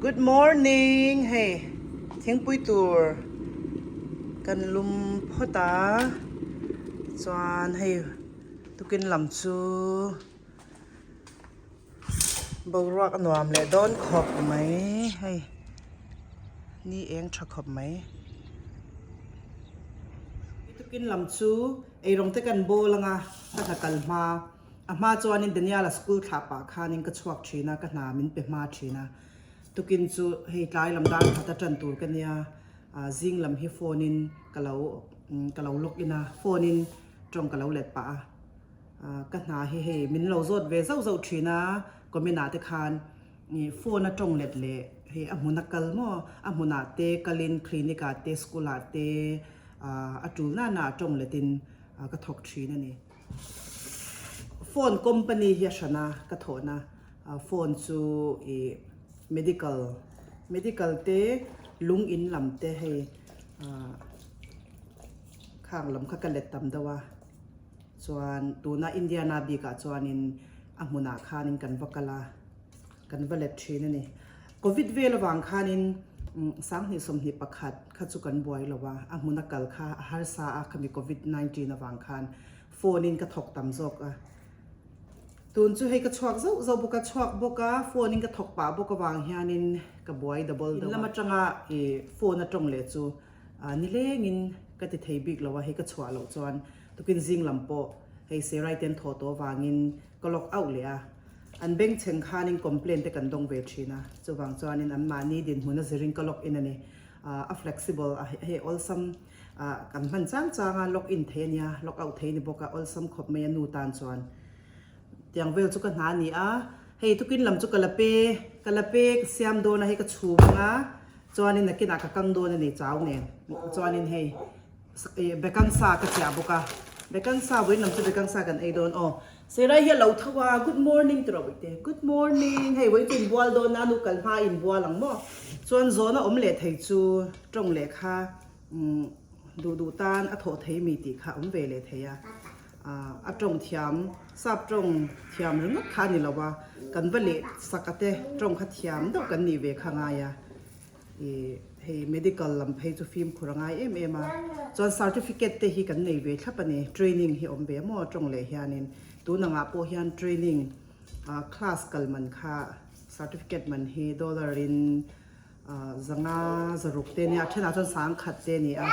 Good morning hei thingpui tur kan lum phawt a chuan hei tukin lam chu boruak a nuam leh dawn khawp mai hei ni eng tha khawp mai tukin lam chu eirawng te kan bawl anga ka hna kal hma. A hma chuanin Daniel-a school thlah pah khanin ka chhuak thin a, ka hna min pe hma thin a. Tukin chu hei tlai lam dar khat a tan tur ka nia, zing lam hi phone in ka lo ka lo log in a, phone in tawng ka lo let pah a. Ka hna hi hei min lo zawt ve zauh zauh thin a, comment ah te khan phone a tawng let leh hei a hmun a kal maw, a hmunah te kalin clinic ah te school ah te a tul nana a tawng let in ka thawk thin a ni. Phone company hi a hran a ka thawhna phone chu ih medical medical te lung in lam te hei ah khang lam kha ka let tam deuh a chuan tuna Indiana bikah chuanin a hmunah khanin kan va kal a. Kan va let thin a ni. Covid vel avang khanin 2021 kha chu kan buai lo a, a hmuna kal kha a harsa a khami Covid 19 avang khan phone in ka thawk tam zawk a. Tun chu hei ka chhuak zauh zauh bawk a, chhuak bawk a, phone in ka thawk pah bawk avang hianin ka buai double deuh a. In lam atanga i phone a tawng leh chu nilengin ka ti thei bik lo a, hei ka chhuah loh chuan tukin zing lam pawh hei Serai ten thawh tawh avangin ka lock out leh a. An bengchheng khanin complaint te kan dawng ve thin a, chuvang chuanin an mahni dinhmun a zirin ka log in a ni. A flexible a, hei awlsam kan hman chang chang a, log in thei a nia, log out thei a ni bawk a, awlsam khawp mai a nu tan chuan. Tiang vel chu ka hna a ni a, hei tukin lam chu ka la pe, ka la pe ka siam dawn a, hei ka chhum ang a, chuanin nakinah ka kang dawn a ni chau nen, chuanin hei. Bekang sa ka chiah bawk a, bekang sa vawiin lam chu bekang sa kan ei dawn aw. Serai hi a lo tho a, good morning ti rawh bawihte, good morning, hei vawiin chu inbual dawn a, nu kal hma a inbual ang maw? Chuan zawhna awm leh thei chu tawng leh kha duh duh tan a thawh thei mi tih kha awm ve leh thei a, a tawng thiam, sap tawng thiam ringawt kha a ni lo a, kan va leh sak a te tawng kha thiam deuh kan nih ve kha ngai a. Ih hei medical lam phei chu fimkhur a ngai em em a, chuan certificate te hi kan nei ve thlap a ni, training hi awm ve maw tawng leh hianin tun angah pawh hian training ah class kal man kha certificate man hi dollar in ah zanga zaruk te nia a thenah chuan sangkhat te a ni a,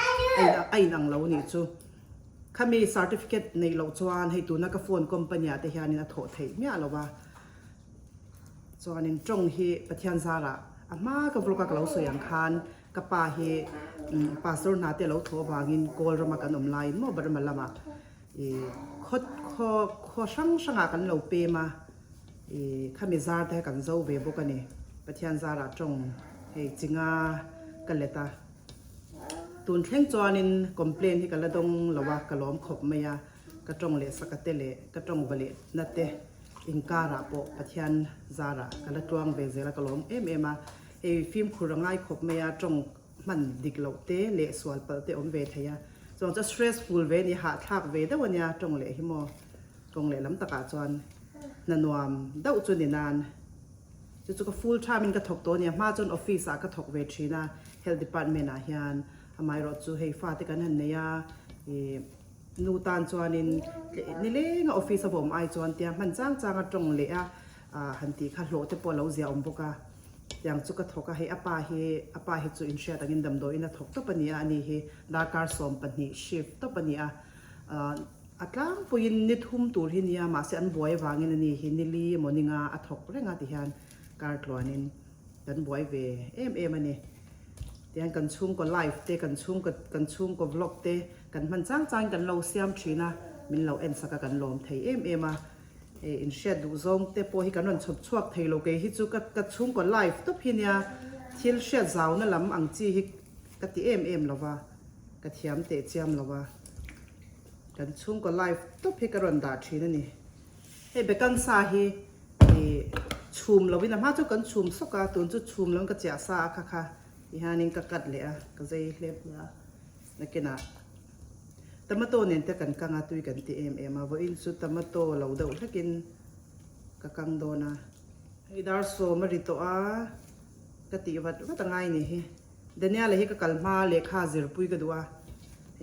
a in ang lo nih chu khami certificate neih loh chuan hei tuna ka phone company ah te hianin a thawh theih miah lo a. Chuanin tawng hi Pathian zarah a hma ka vlog a ka lo sawi ang khan ka pa hi pastor hna te a lo thawh avangin Kawl rama kan awm laiin maw Burma lamah ih khaw khaw khaw hrang hrangah kan lo pem a ih khami zar te kha kan zo ve bawk a ni. Pathian zarah tawng hei chinga ka let a. Tun thleng chuanin complain hi ka la dawng lo a ka lawm khawp mai a. Ka tawng leh saka te leh ka tawng va leh na te inkarah pawh Pathian zarah ka la tluang ve zel a, ka lawm em em a. Hei fimkhur a ngai khawp mai a, tawng hman dik loh te leh sual palh te awm ve thei a. Chuang chu stressful ve a ni, hahthlak ve deuh a nia tawng leh hi maw. Tawng leh lam takah chuan hna nuam deuh chu ni nan. Chu chu ka full time in ka thawk tawh a nia, hma chuan office ah ka thawk ve thin a, health department ah hian. Amaherawh chu hei fate kan han nei a, ih. Nu tan chuanin nilenga office a vawm ai chuan tia hman chang chang a tawng leh a han tih kha hlawh te pawh a lo zia awm bawk a, tiang chu ka thawk a, hei a pa hi a pa hi chu inhriat angin damdawiin a thawk tawp a ni a, ani hi darkar 12 shift tawp a ni a, a tlangpuiin ni thum tur hi nia mahse an buai avangin ani hi nili emaw ninga a thawk reng a tihian kar tluanin kan buai ve em em a ni. Tihian kan chhungkaw live te kan chhungkaw kan chhungkaw vlog te kan hman chang changin kan lo siam thin a, min lo en sak a kan lawm thei em em a. Hei inhriat duh zawng te pawh hi kan rawn chhawp chhuak thei lo kei hi chu ka ka chhungkaw live tawp hi nia thil hriat zauna lam ang chi hi ka ti em em lo va, ka thiam teh chiam lo va. Kan chhungkaw live tawp hi ka rawn dah thin a ni. Hei bekang sa hi ih chhum lovin a hma chu kan chhum sawk a, tun chu chhum lovin ka chiah sa a kha kha tihianin ka cut leh a, ka zei hlep leh a, nakinah tomato nen te kan kang a tui kan ti em em a, vawiin chu tomato lo deuh hlekin ka kang dawn a. Hei dar sawm a ri tawh a. Ka tih vat vat a ngai ni hi. Daniel-a hi ka kal hma lehkha zirpui ka duh a,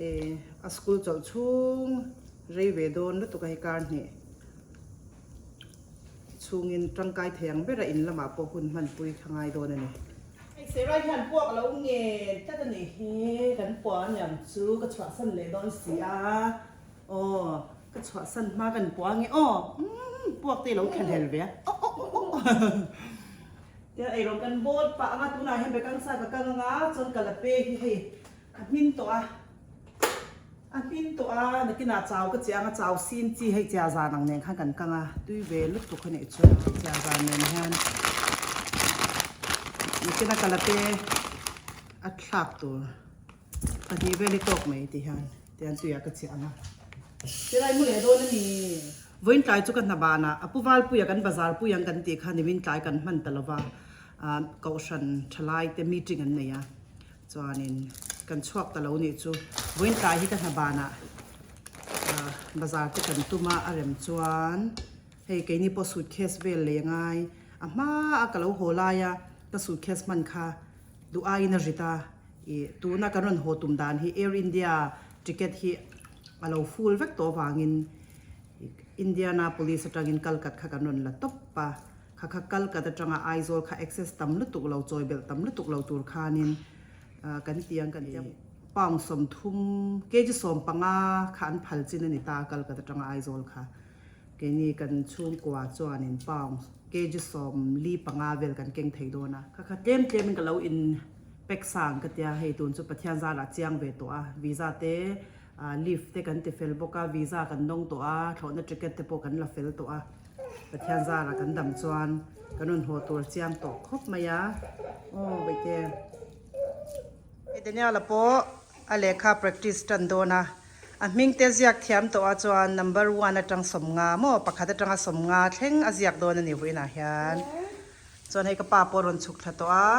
eh a school chawlh chhung rei ve dawn lutuk a hei kar hnih chhungin tangkai thei ang bera in lamah pawh hun hmanpui kha ngai dawn a ni. Hei Serai hian puak a lo ngen tlat a nih hi, kan puah aniang chu ka chhuahsan leh dawn si a, aw ka chhuahsan hma kan puah ange aw, umm puak te i lo thlahlel ve a, aw aw aw aw. Tiang eirawng kan bawl pah anga tunah hian bekang sa ka kang anga chuan ka la pe hi hei a hmin tawh a a hmin tawh a nakinah chau ka chiah anga chau sin chi hei chia zan ang nen khan kan kang a tui ve lutuk a nih chu chia zan nen hian nakina ka la pe a thlak tur. Pahnih vel hi tawk mai ti hian tian tuiah ka chiah ang a. Tilai mu leh dawn a ni. Vawiin tlai chu ka hna banah a pu Valpuia kan bazar pui ang kan tih kha nimin tlai kan hman ta lova Kohhran thalai te meeting an nei a chuanin kan chhuak ta lo nih chu vawiin tlai hi ka hna banah bazar te kan tum a a rem chuan hei keini pawh suitcase vel lei a ngai a hma a ka lo haw lai a ka suitcase hman kha duh aiin a rit a. Ih tuna kan rawn haw tum dan hi Air India ticket hi a lo full vek tawh avangin Indianapolis atangin Kalkat kha kan rawn la tawp a, kha kha Kalkat atanga Aizawl kha access tam lutuk lo, chawi belh tam lutuk lo tur khanin kan ti ang kan ti a, pound 30, kg 15 kha an phal chin a ni ta Kalkat atanga Aizawl kha. Keini kan chhungkua chuanin pound kg 45 vel kan keng thei dawn a, kha kha tlem tlemin ka lo in. Pack sang ka tia hei tun chu Pathian zarah chiang ve tawh a, visa te leave te kan ti fel bawk a, visa kan dawng tawh a, thlawhna ticket te pawh kan la fel tawh a, Pathian zarah kan dam chuan kan rawn haw tur chiang tawh khawp mai a, aw baihte. Hei Daniel-a pawh a lehkha practice tan dawn a, a hming te ziak thiam tawh a chuan number one atang 50 maw pakhat atanga 50 thleng a ziak dawn a ni vawiinah hian chuan hei ka pa pawh a rawn chhuk thla tawh a.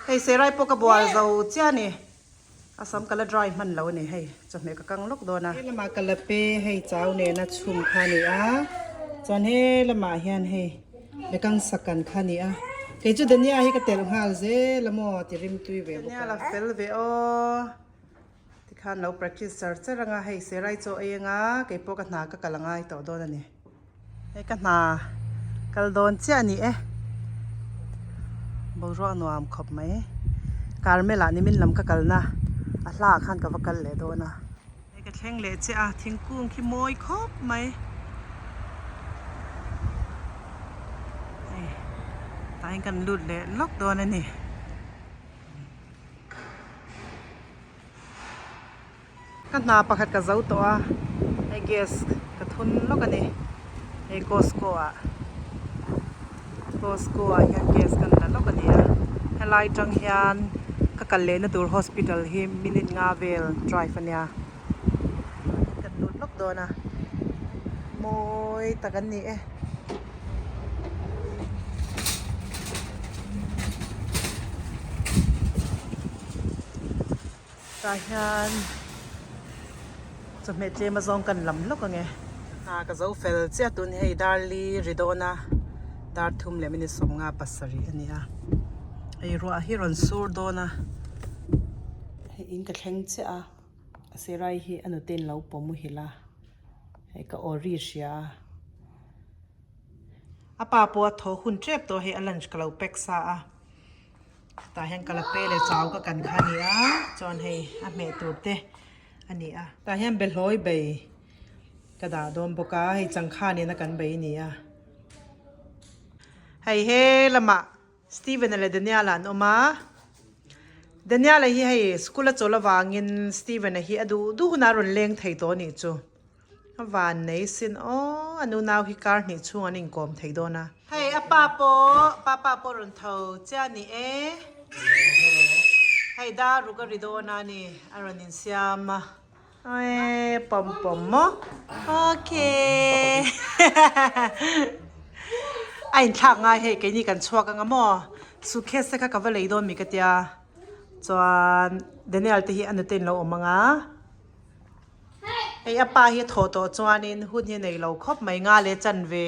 Hei Serai pawh ka bual zo chiah a ni. A sam ka la dry hman lo a ni hei chawhmeh ka kang lawk dawn a. He lamah ka la pe hei chau nena chhum kha a ni a, chuan he lamah hian hei bekang sakan kha a ni a. Kei chu Dania hi ka telh nghal zel a maw ti rim tui ve bawk a. Dania la fel ve aw. Tikhan lo practice char char anga hei Serai chaw ei anga kei pawh ka hna ka kal angai tawh dawn a ni. Hei ka hna kal dawn chiah a ni e. Boruak nuam khawp mai. Carmel ah nimin lam ka kalna a hla ah khan ka va kal leh dawn a. Hei ka thleng leh chiah a, thingkung khi mawi khawp mai. Hei tah hian kan lut leh lawk dawn a ni. Ka hna pakhat ka zo tawh a, hei gas ka thun lawk a ni, hei Costco ah, Costco ah hian gas kan la lawk a ni a, helai tang hian ka kal lehna tur hospital hi minute nga vel drive a nia, kan lut lawk dawn a, mawi tak an ni e. Tah hian chawhmeh tlem azawng kan lam lawk ang e. Hna ka zo fel chiah tun hi hei dar li ri dawn a dar thum leh minute 57 a ni a hei ruah hi rawn sur dawn a hei in ka thleng chiah a Serai hi a nute in lo pawm muhil a hei ka aw ri hria a a pa pawh a thaw hun tep tawh hei a lunch ka lo pack sa a. Tah hian ka la pe leh chau ka kan kha a ni a, chuan hei a hmeh tur te a ni a. Tah hian behlawi bei ka dah dawn bawk a, hei changkha nena kan bei a ni a. Hei he lamah Steven-a leh Daniel-a an awm a, Daniel-a hi hei school a chawl avangin Steven-a hi a duh duh hunah a rawn leng thei tawh a nih chu. A van nei sin aw, a nu nau hi kar hnih chhung an inkawm thei dawn a. Hei a pa pawh, papa pawh rawn tho chiah a ni e. Hei dar ruk a ri dawn a ni, a rawn insiam a. Ae pawm pawm maw, okay. A inthlak ngai hei keini kan chhuak anga maw, suitcase te kha ka va lei dawn mi ka tia, chuan Daniel te hi a nute in lo awm anga. Hei a pa hi a thawh tawh chuanin hun hi a nei lo khawp mai nga leh chanve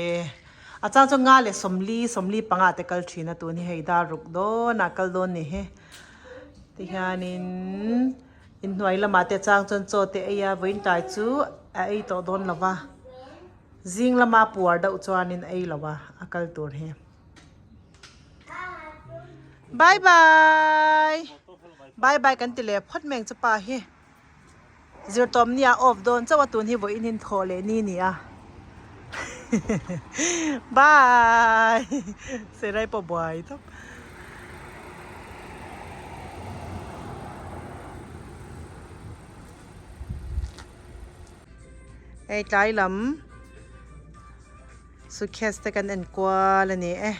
A chang chuan nga leh 40 45 ah te kal thin a tun hi hei dar ruk dawn ah kal dawn ni hi. Tihianin inhnuai lamah te chang chuan chaw te ei a vawiin tlai chu a ei tawh dawn lo va. Zing lama puar deuh chuanin ei lo a a kal tur hi. Bye bye bye bye kan ti leh phawt mai ang chu pa hi. Zirtawm nia off dawn chauh a tun hi vawiin in thawh leh ni ni a bye Serai pawh buai tawp. Hei tlai lam suitcase te kan en kual a ni e.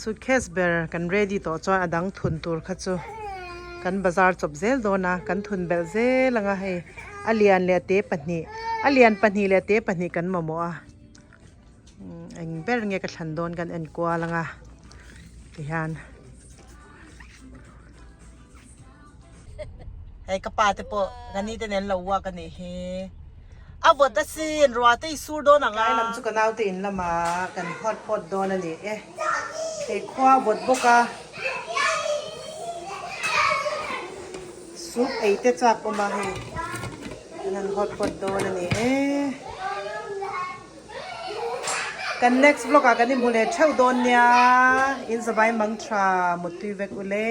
Suitcase ber kan ready tawh chuan a dang thun tur kha chu kan bazar chawp zel dawn a kan thun belh zel ang a hei a lian leh te pahnih a lian pahnih leh te pahnih kan mamawh a eng ber nge ka thlan dawn kan en kual ang a tihian hei ka pa te pawh ka ni te nen lo uak a nih hi a vawt asin ruah te i sur dawn ang a. Tlai lam chu ka naute in lamah kan hot pot dawn a ni e hei khua a vawt bawk a soup ei te chak awm a hei kan han hot pot dawn a ni e. Kan next vlog ah kan inhmu leh theuh dawn nia in zavai mang tha mutpui vek ule.